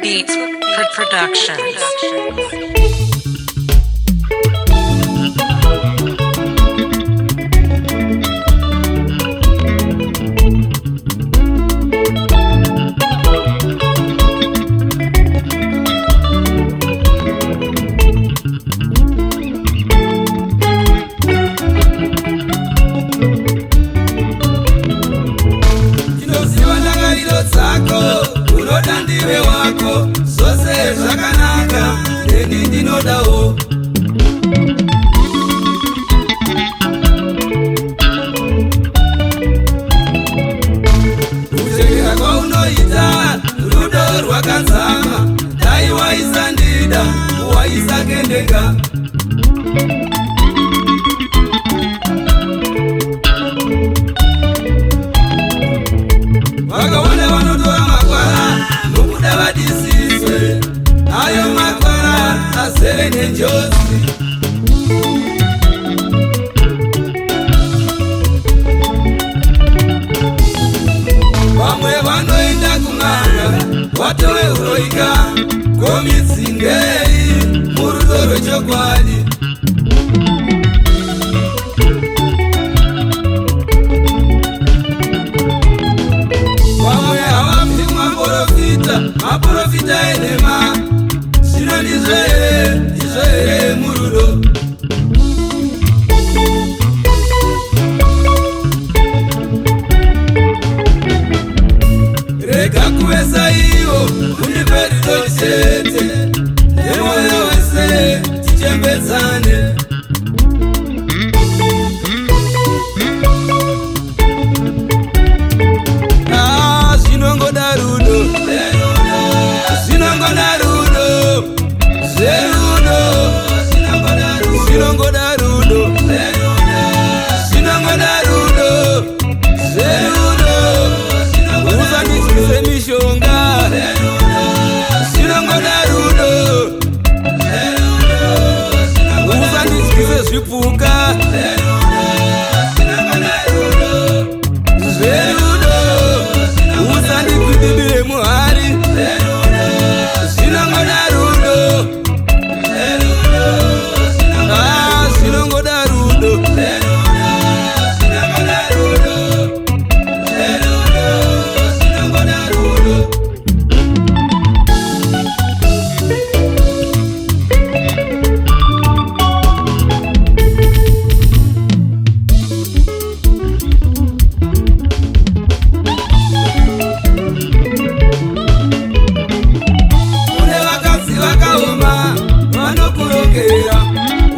Beats Productions. Ndinoziva ndangariro dzako, unoda ndive wako. Zvose zvakanaka, neni ndinodawo. Kuchekera kwaunoita rudo rwakadzama, dai waisandida waisakendeka. Vakawanda vanotora makwara nokuda vadisiswe, ayo makwara azere nenjodzi. Vamwe vanoenda kun'anga watove uroika komidzingei murudo rwechokwadi. Vamwe havabvi kumaprofita, maprofita enhema. Zvino ndizvo here, ndizvo here murudo? Rega kuvesa ivo, undipe rudo chete nemwoyo wese, tichembedzane. Ah, zvinongoda rudo, zvinongoda rudo, zverudo, zvinongoda rudo, zvinongoda rudo, zverudo. Usandityise mishonga, zvinongoda rudo. Usandityise zvipuka, zverudo. Usandikwidibire muhari, zvinongoda rudo. Ah, zvinongoda rudo. Zvinongoda rudo. Kune vakadzi vakaoma vanokurongera,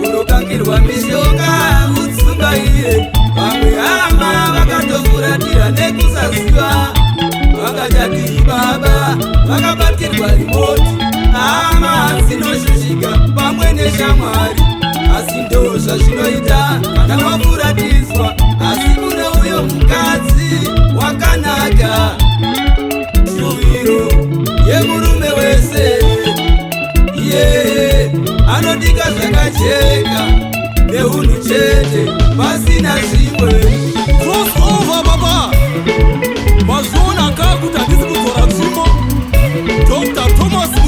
unokangirwa mishonga udzungaire. Vamwe hama vakatofuratira nekusaziva, vakachati baba vakabatirwa remote. Hama dzinoshushika pamwe neshamwari, asi ndo zvazvinoita kana wafuratiswa. Asi kune uyo mukadzi wakanaka, shuviro yemurume wese, iye anodika zvakajeka neunhu chete, pasina zvimwe. Cross over, baba. Mazviona ka kuti handisi kudzora tsvimbo. Dr Thomas.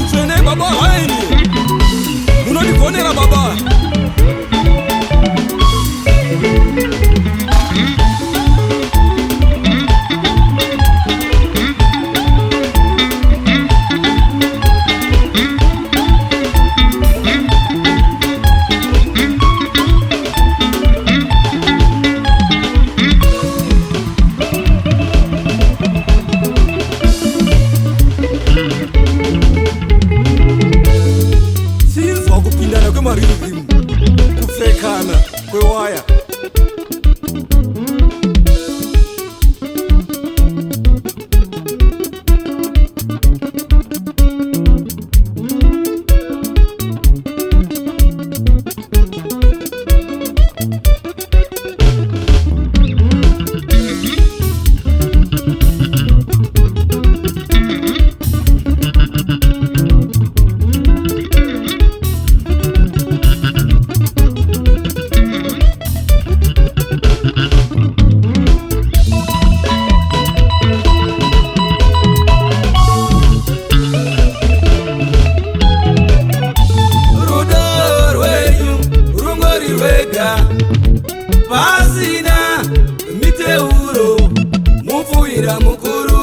Mupfuhwira mukuru.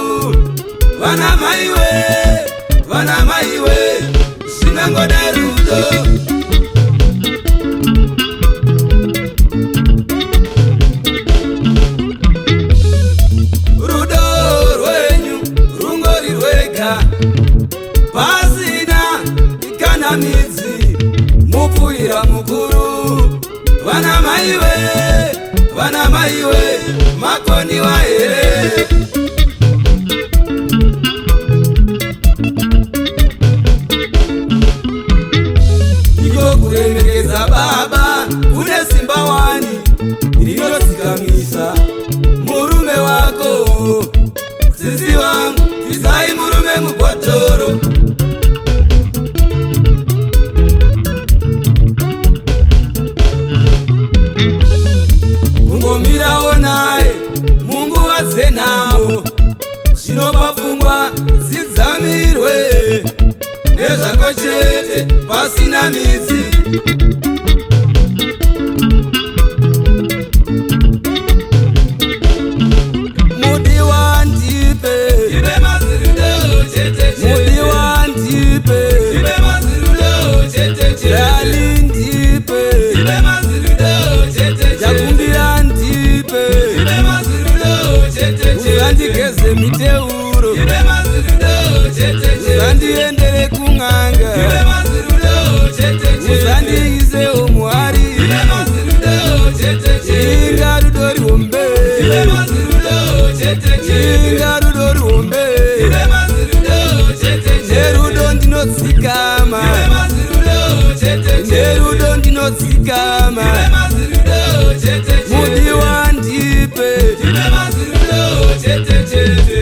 Vana maiwe, vana maiwe, zvinongoda rudo. Rudo rwenyu rungori rwega, pasina kana midzi. Mupfuhwira mukuru. Vana maiwe, vana maiwe, makoniwa here? Iko kuremekedza baba kune simba wani rinodzikamisa murume wako. Sisi wangu, tizai murume mubhotoro. Kungomirawo naye munguva dzenhamo zvinopa pfungwa dzidzamirwe nezvako chete, pasina midzi. Mudiwa, ndipe. Ndipe mazirudo chete chete. Mudiwa, ndipe. Ndipe mazirudo chete chete. Darling, ndipe. Ndipe mazirudo chete chete. Ndakumbira, ndipe. Ndipe mazirudo chete chete. Uzandigeze miteuro. Ndipe mazirudo chete chete. Uzandiendere kun'anga. Ndipe mazirudo chete chete. Uzandiisewo muhari. Ndipe mazirudo chete chete. Inga rudo rihombe. Ndipe mazirudo chete chete. Inga rudo rihombe. Ndipe mazirudo chete chete. Nerudo ndinodzikama. Ndipe mazirudo chete chete. Nerudo ndinodzikama. Ndipe mazirudo chete chete. Mudiwa, ndipe. Ndipe mazirudo chete chete.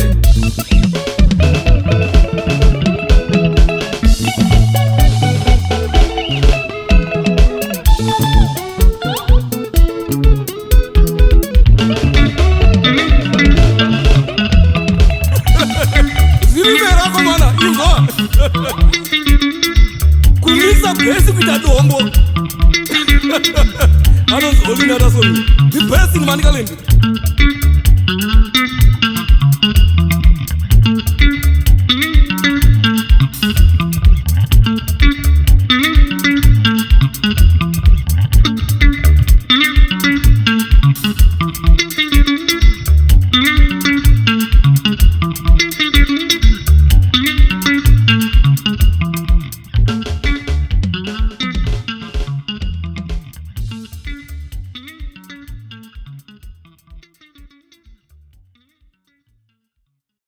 Zirume rako mana, inzwa. Kumisa bass kuita dombo. Anonzi Olin Anderson, the best in Manicaland.